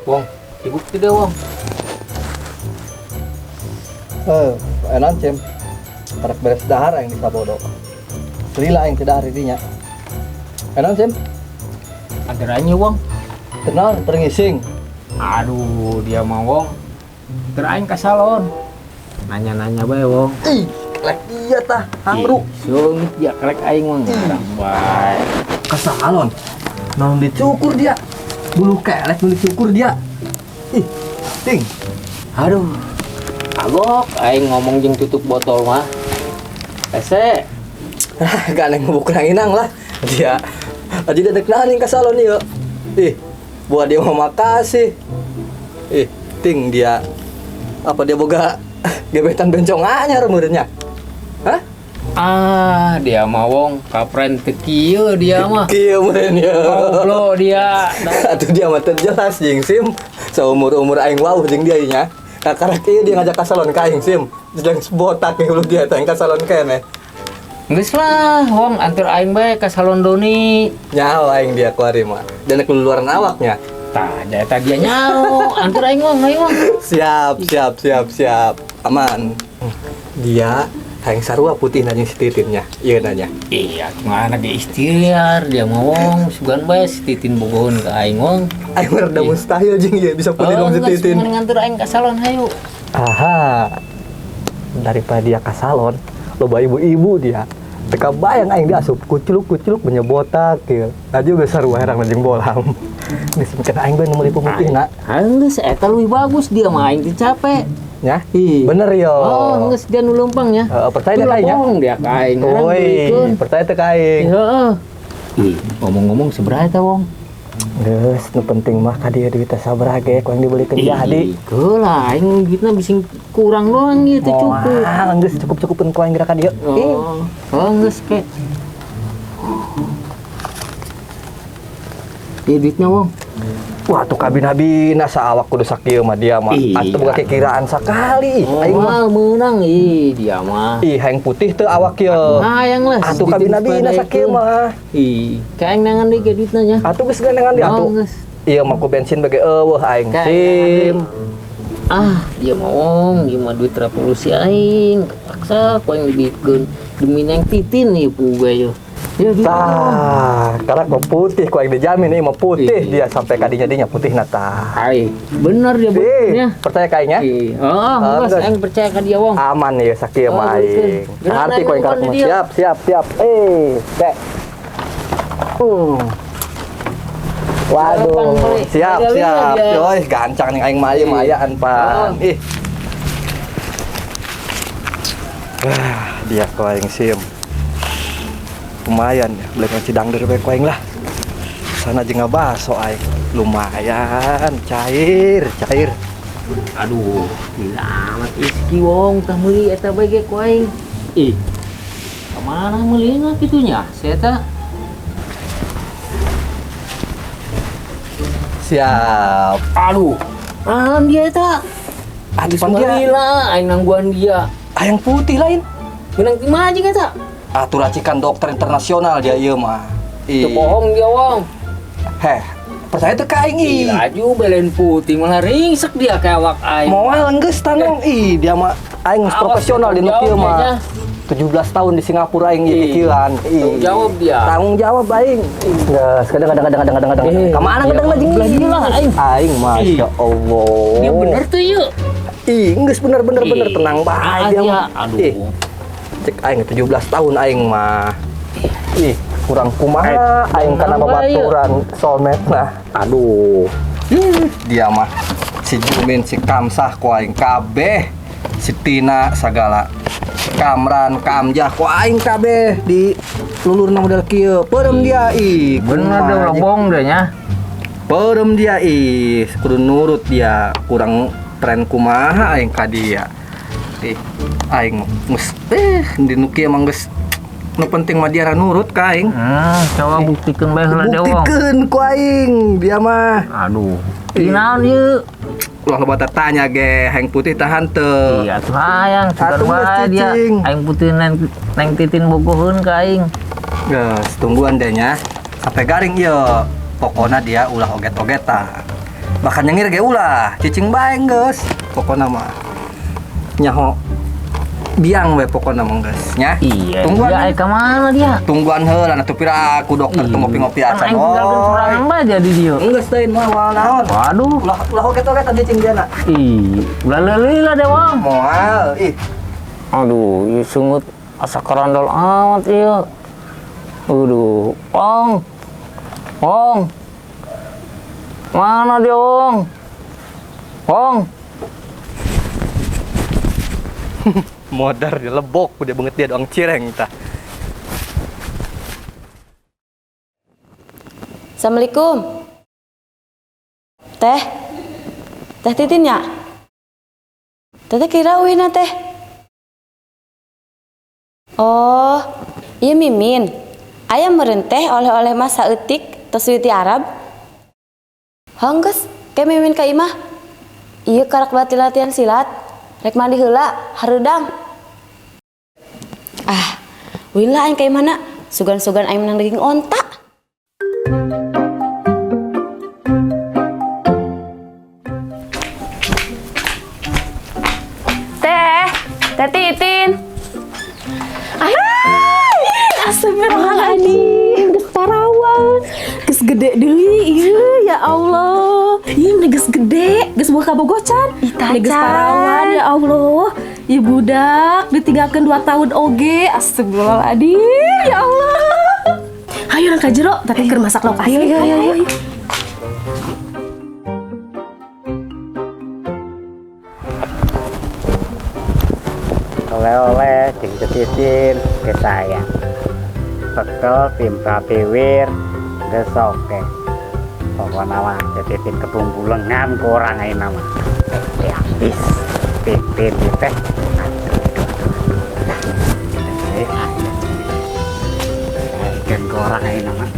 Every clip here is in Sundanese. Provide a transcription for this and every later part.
Wong, sibuk tidak, Wong? Eh, enak cem. Karek beres dahar aing di sabodo. Lila aing teu dahar di dinya. Enak cem. Antarannya, Wong. Tenang, terngising. Aduh, dia mau, Wong. Teraing ke salon. Nanya-nanya bae, Wong. Ih, lek iya tah, hangru. Sungit ya kelek aing mah ngarang bae. Ke salon. Naon dicukur dia. Bulu kelek nu dicukur dia. Ih, ting. Aduh. Agok aing ngomong jeung tutup botol mah. Ese, Ah, gak neng ngubuk inang lah. Dia aja dia dek naon ke salon ieu. Ih, buat dia mau makasih. Ih, ting dia. Apa dia boga gebetan bencong anyar muridnya? Hah? Ah, dia mah, Wong, kapren teu kieu dia mah. Kieu meureun ya. Goblok dia. Atuh dia mah teu jelas jeung sim. Saumur-umur aing wau jeung dia nya. Kakarek ieu dia ngajak ka salon ka aing sim. Sedang botak ya dia teh ka salon keneh. Geus lah, Wong, antar aing bae ka salon Doni. Nyaho aing dia kuari mah. Dan keluaran awaknya. Tah, jaya dia nyaho. Antar aing, Wong, aing, Wong. Siap, siap, siap, siap. Aman. Dia hayang sarua putih nanya si Titinnya. Iya nanya. Iya, cuma ge istiar dia mah, Wong, sugan bae si Titin bogoheun ka aing, Wong. Aing mah rada mustahil jeung ieu bisa putih dong si geus, Titin. mending nganter aing ka salon hayu. Aha. Daripada dia ke salon, loba ibu-ibu dia. Teka bayang aing diasup kuculuk-kuculuk menyebotak kieu. Aja geus sarua herang jeung bolam. Geus mikir aing bae nu meuli putih na. Geus eta leuwih bagus dia mah aing teu capek. Nya. Ih. Bener yo. Oh, geus dia nu leumpang nya. Heeh, percaya teh ka aing nya? Bohong dia ka aing. Woi, percaya teh ka aing. Heeh. Ih, ngomong-ngomong sabaraha eta, Wong? Geus, nu penting mah ka dieu duit teh sabaraha ge ku aing dibelikeun jadi. Keula aing duitna bising kurang doang gitu cukup. Moal, geus cukup-cukupkeun ku aing geura ka dieu. Ih. Oh, oh geus ke. Ieu duitnya, Wong. Wah, tuh kabina-bina saawak kudu sakieu mah dia mah. Iya. Atuh boga kikiraan sakali. Aing mah. Moal meunang ih dia mah. Ih, hayang putih teu awak ieu. Hayang lah. Atuh kabina-bina sakieu mah. Ih, kayak nangan deui ge duitna nya. Atuh geus gandengan di atuh. Oh, geus. Iya mah ku bensin bage eueuh aing Kayak sim. Ah, dia mah, Wong, ieu mah duit revolusi aing. Kepaksa ku aing dibikeun demi neng Titin ieu puga ieu. Ya duit. Tah, karena mau putih ku aing dijamin ieu mah putih Ih. dia sampai kadinya dinya putih na tah. Ai, bener dia Ih, benernya. percaya ka aing nya? Ih, oh, Ah, geus geus. aing percaya ka dia, Wong. Aman ya sakieu Oh, mah aing. geus. Ngerti ku aing karek mah. Dia. Siap, siap, siap. Eh, dek. Waduh, siap, siap. Yoi, gancang nih aing mah ieu mah ayaan pan. Ih. Wah, dia ku aing sim. Lumayan ya, beli nasi dangder bae ku aing lah. Sana jeung ngabaso aing. Lumayan, cair, cair. Aduh, gila amat iski, Wong, tah meuli eta bae ge ku aing. Ih. Kemana meulina kitu nya? Saya teh Siap. aduh. Alam dia eta. Aduh, pan dia. Bismillah, aing nangguan dia. Ayang putih lain. Menang ti mah jeung eta. Atuh racikan dokter internasional dia ieu mah. Teu Ih. bohong dia, Wong. Heh, percaya teu ka aing ih. Ih, laju belen putih malah ringsek dia ka awak aing. Moal geus tanong ih dia mah aing geus Awas, profesional di nu tanggung kieu jawab mah. dia, 17 tahun di Singapura aing ieu Ih, kikieuan. Ih. tanggung jawab dia. Tanggung jawab aing. Geus, kadang kadang kadang kadang kadang kadang. Eh, Ka mana dia kadang mah lagi belah dia lah, aing. Aing masya Allah. Dia bener tuh yuk. Ih, geus bener bener bener Ih, tenang bae ah, dia dia. mah. Aduh. Ih, cek aing 17 tahun aing mah. Ih, kurang kumaha aing kana tenang bae, yuk. babaturan soulmate nah. Aduh. Ih, dia mah si Jumin, si Kamsah ku aing kabeh, si Tina sagala. Si Kamran, Kamjah ku aing kabeh di lulurna model kieu. Peureum dia ih. Bener dia ulah kumaha bohong deh nya. Peureum dia ih, kudu nurut dia, kurang tren kumaha aing ka dia. Ih, aing geus di nu kieu mah geus nu penting mah dia nurut ka aing. Coba buktikan bae heula dia, Wong. Buktikeun ku aing dia mah. Aduh. Ih, naon ieu? Ulah loba tanya ge, hayang putih tahan teu. Iya tuh hayang, sugan Atuh geus bae dia. cicing. Aing putih neng, neng Titin bogoheun ka aing. Geus, tungguan deh nya. Sampai garing ieu. Pokona dia ulah oget-ogetan. Bahkan nyengir ge ulah, cicing bae geus. Pokona mah nyaho biang we pokona mah geus nya. Iya. Tungguan. Dia ka mana dia? Tungguan heula atuh pira ku dokter tuh ngopi-ngopi Kan acan. aing tinggalkeun sorangan bae jadi dia. Geus teuing mah moal naon. Waduh. Ulah ulah oge-oge tadi cicing dia na. Ih, ulah leuleui lah deh, Wong. Moal ih. Aduh, ieu sungut asa kerandol amat ieu. Aduh, Wong. Wong. Mana dia, Wong? Wong. Modar dia lebok udah banget dia doang cireng tah. Assalamualaikum. Teh. Teh Titin ya? Teteh kira uina teh. Oh, iya Mimin. Ayam meureun teh oleh-oleh masa eutik tos witi Arab. Hongges, ke Mimin ka imah. Iya karak batil latihan silat. Rek mandi heula, hareudang. Ah, ulin lah aing ka imahna. Sugan-sugan aing menang daging onta. Teh, Teh Titin. Astagfirullahaladzim, geus parawan, geus gede deui, ieu ya Allah. Ieu mah geus gede, geus boga kabogocan. Ih, Meni geus tacan. parawan ya Allah. Ieu budak ditinggalkeun 2 tahun oge. Astagfirullahaladzim, ya Allah. Hayu urang ka jero, teteh keur masak lauk Ayo, asin. ayo, ayo, ayo. Oleh-oleh jeung Cetitin ke saya. Bekel timba piwir geus oke. Pokona mah Cetitin kebungbulengan ku urang ayeuna mah. Teh habis Titin teh. Aduh, ku urang ayeuna mah.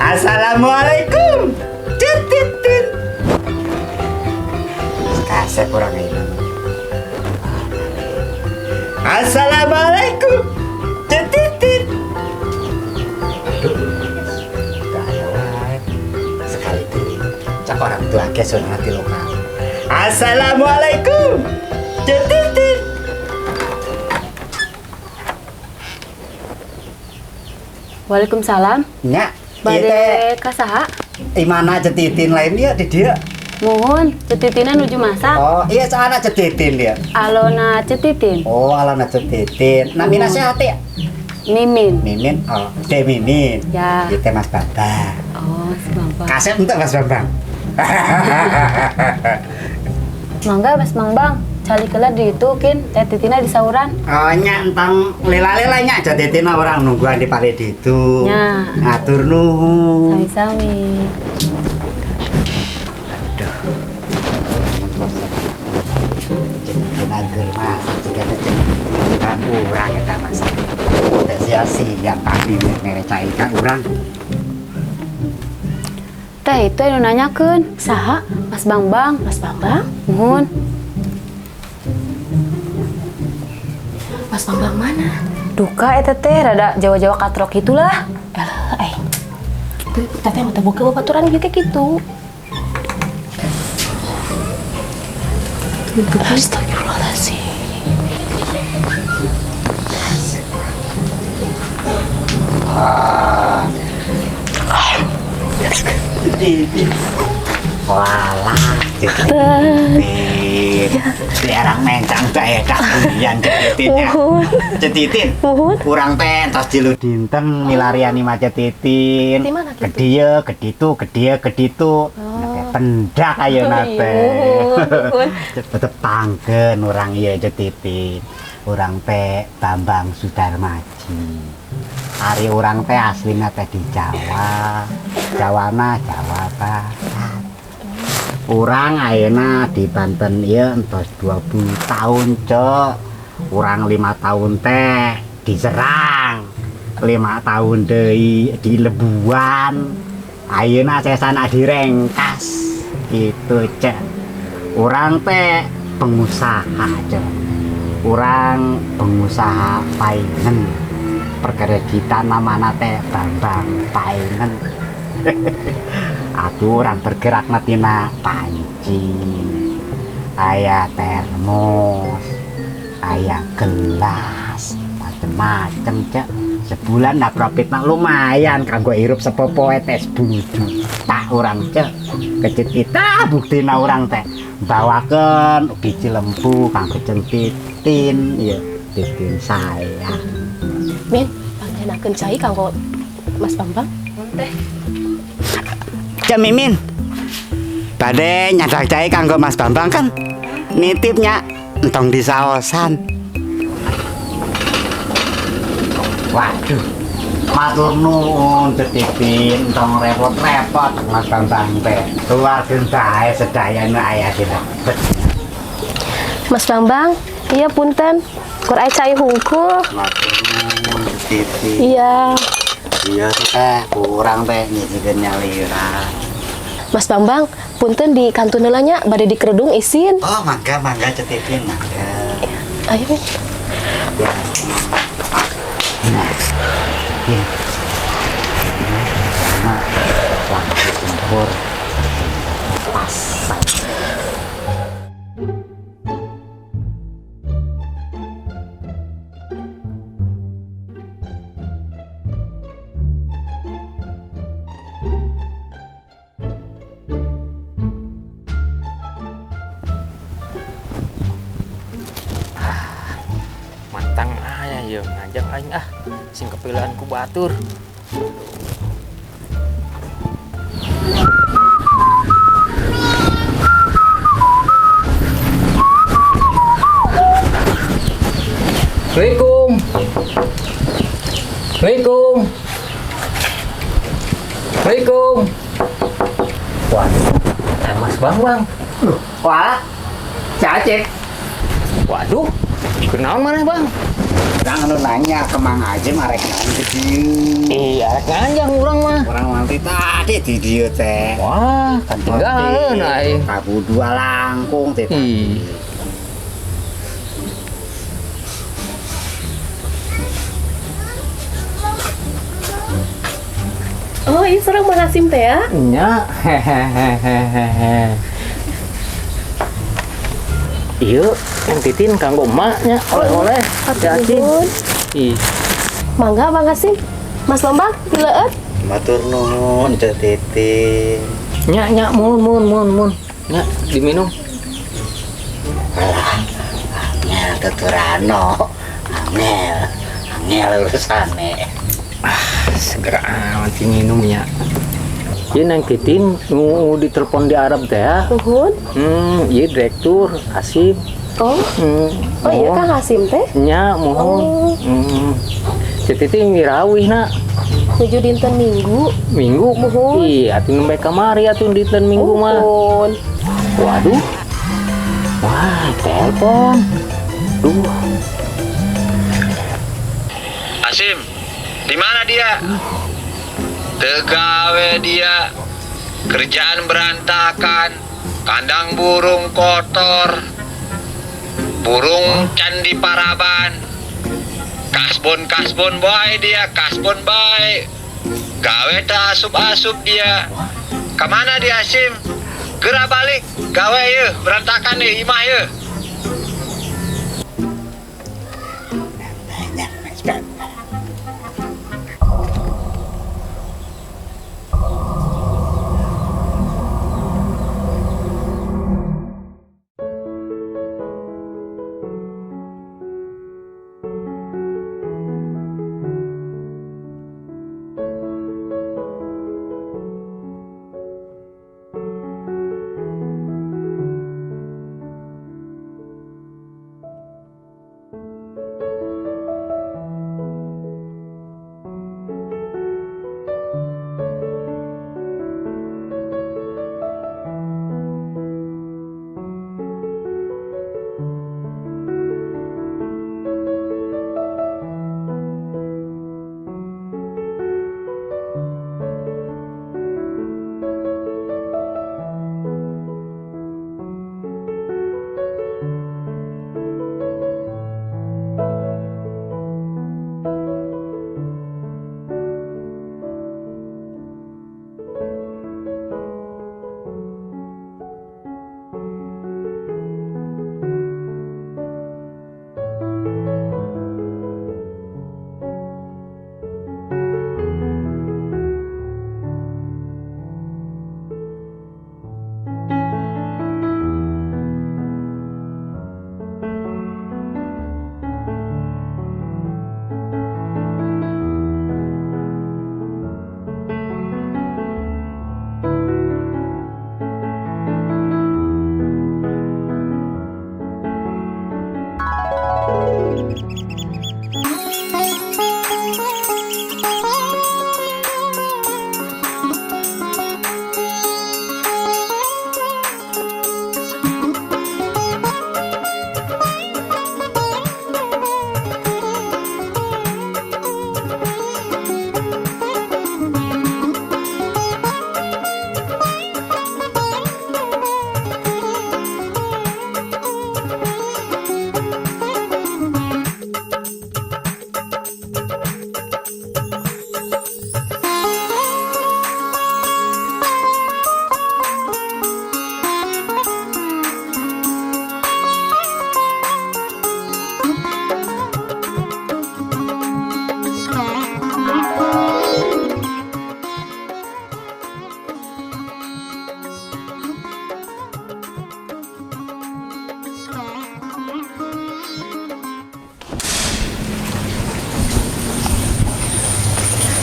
Assalamualaikum. Cetitin. Kasep urang ayeuna mah. Assalamualaikum. Cetitin. Aduh. Gaya wae. Sekali deui. Cak orang tua ge sunat di lokal. Assalamualaikum. Cetitin. Waalaikumsalam. Nya, ieu teh Bade ka saha? imana Cetitin lain dia di dia. Muhun, Cetitina nuju masak. Oh, iya sana Cetitin dia. Alona Cetitin. Oh, alana Cetitin. Namina sehat ya? Mimin. Mimin, oh, De Mimin. Ya. Ieu teh Mas Bambang. Oh, si Bambang. Kasep untuk Mas Bambang. Mangga Mas Bambang, cali kelar di itu kin, Teh Titina di sauran. Oh, nya entang lela-lela nya Cetitina orang nungguan di pale ditu. Nya. Ngatur nuhun. Sami-sami. Aduh. Cetitina keur masak jika teh Cetitina urang eta masak. Teh sia-sia pasti mere cai ka urang. Teh itu anu nanyakeun. Saha? Mas Bambang. Mas Bambang? Muhun. Mas Bambang mana? Duka eta teh rada Jawa-Jawa katrok itulah. Alah, aing. Teteh mah teh boga babaturan ieu kayak gitu. Astagfirullahaladzim. Walah, Cetitin. Diarang mencang teh eta kulian Cetitin ya. Cetitin. Urang teh entos jilu dinten milarian imah Cetitin. Di mana gitu? Ke dieu, ke ditu, ke dieu, ke ditu. Nah, pendak ayeuna teh. Tetep pangkeun urang ieu Cetitin. Urang teh Bambang Sudarmaji. Ari urang teh aslina teh di Jawa. Jawana Jawa Barat. Urang ayeuna di Banten ieu entos 20 tahun, Cok. Urang 5 tahun teh diserang. 5 tahun deui di Lebuan. Ayeuna sesana direngkas. Gitu, Cek. Urang teh pengusaha, Cok. Urang pengusaha paingan. Perkreditan namana teh Bambang Paingan. Atuh urang bergerak tina panci. Aya termos, aya gelas, macem-macem cek. Sebulan lah profitna lumayan kanggo hirup sepopoe teh 10 juta urang cek. Kecil kita buktina urang teh bawakeun biji lembu kanggo Centitin, ieu Titin sayang. Min, pangkenakeun cai kanggo Mas Bambang. Teh. Cek Mimin. Bade nyadak cai kanggo Mas Bambang kan? Nitipnya entong disaosan. Waduh, matur nuwun Titin, entong repot-repot Mas Bambang teh. Keluarga bae sedayana aya di lebet. Mas Bambang, iya punten. Kur aya cai hungkul. Matur nuwun Titin. Iya. Iya teh, kurang teh nyijikeun nyalira. Mas Bambang, punten di kantun heula nya bade dikeredung isin. Oh, mangga mangga Titin, mangga. Ayo. Ya. Nah, ya. Nah, langsung tempur pas. Mantang aya ye ngajak aing ah sing kepilaan ku batur. Assalamualaikum. Assalamualaikum. Assalamualaikum. Waduh, Mas Bambang. Loh, wah. Cacik. Waduh, kunaon maneh, Bang? Urang anu nanya ke Mang Haji arek naon di dieu. Iya, arek nganjang urang mah. Urang nanti tadi di dieu teh. Wah, ketinggalan aing. Kabu dua langkung teh. Oh, ini serang Mang Hasim teh ya? Nya, hehehehehe. Iya, yang Titin kanggo emaknya oleh-oleh. Hatur. Ih. Mangga Bang Hasim. Mas Bambang, dileueut. Matur nuwun Ceu Titin. Nya nya mun mun mun mun. Nya diminum. Alah, angel tuturano. Angel, angel urusane. Ah, segera amat minumnya. Ieu Neng Titin nu ditelepon di Arab teh ya. Nuhun. Ieu direktur Hasim. Oh. Oh iya Kang Hasim teh? Nya, muhun. Oh. Ceu Titin mirawih na. Nuju dinten Minggu. Minggu? Muhun. Iya, atuh nembe kamari atuh dinten Minggu mah. Muhun. Waduh. Wah, telepon. Duh. Hasim, di mana dia? Tegawe dia, kerjaan berantakan, kandang burung kotor, burung candi paraban, kasbon-kasbon bae dia, kasbon bae, gawe tak asup-asup dia. Kemana dia Hasim? Gerak balik, gawe ye, berantakan nih imah ye. Banyak Mas Bambang.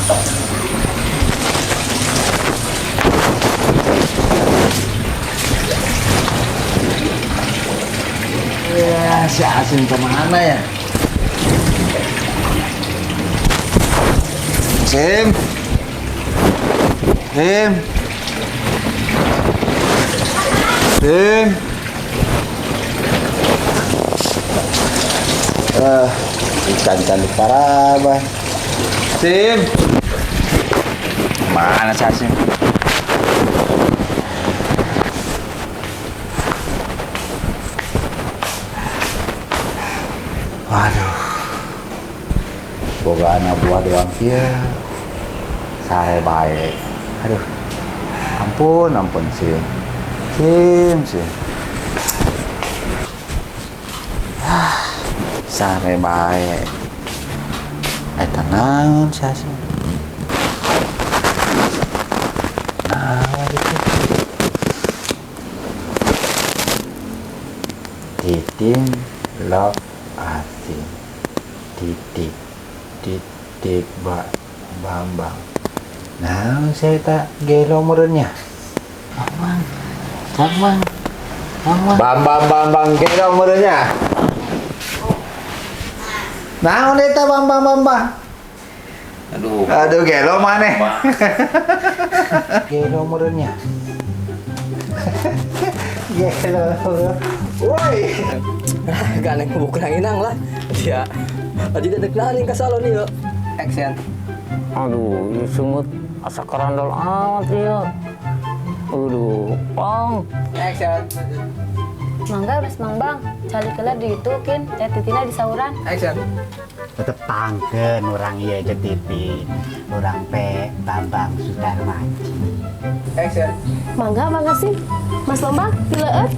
Ya, si Asim kemana ya? Sim. Sim. Sim. Ikan cantik parah, Sim. Mana si Asim? Waduh, boga anak buah doang kia, saya baik. Aduh, ampun, ampun Sim, Sim, Sim. Sare baik. Tenang si Asim. Nah, itu. Titin love Asim. Titik titik Bambang. Nah, saya tak gelo murunnya. Bambang. Bambang. Bambang. Bambang Bambang gelo murunnya. Nah, eta Bambang Bambang. Aduh. Aduh gelo maneh. Gelo murunnya. Gelo. Woi. Gak neng bukan inang lah. Dia aja dek naon ka salon ieu. Action. Aduh, ieu sungut asa karandol amat ieu. Aduh, pong. Action. Mangga Mas Bambang, calik heula di ditu kin, teh Titina di sauran. Action. Tetep pangkeun urang ieu je Titin. Urang teh Bambang Sudarmaji. Action. Mangga, mangga sih. Mas Bambang, dileueut.